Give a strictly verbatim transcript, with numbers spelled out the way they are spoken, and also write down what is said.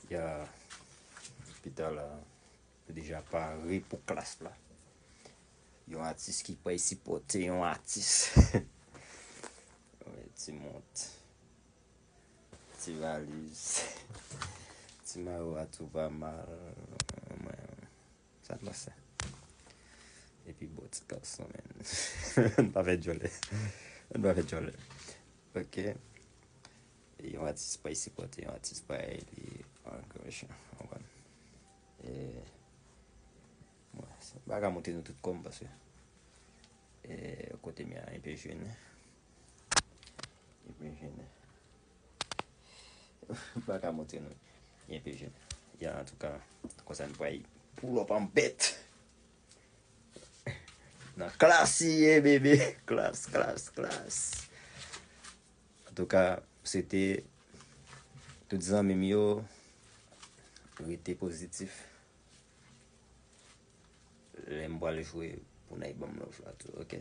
Ya, epi talè, nou deja pare pou klas la. Yon atis ki pral sipòte yon atis. Wi, ti mont, ti valiz, ti mayo a tou pa mal. Mwen, sa n pase. Epi bon ti gason, men. N pa fè djòlè. N pa fè djòlè. Ok. Yon atis pral sipòte yon atis pa li an gran jan, w konprann? E, mwen, m pa ka montre nou tout kò m paske, e, kote m ye a, M P G, M P G. M pa ka montre nou M P G. Ya, antouka, konsa n pral pull up an bèt. Nan klas li ye, bebe. Klas, klas, klas. Antouka, se te tout zanmi m yo, rete pozitif. Lè m pral jwe pou n al ban m love la tou, ok?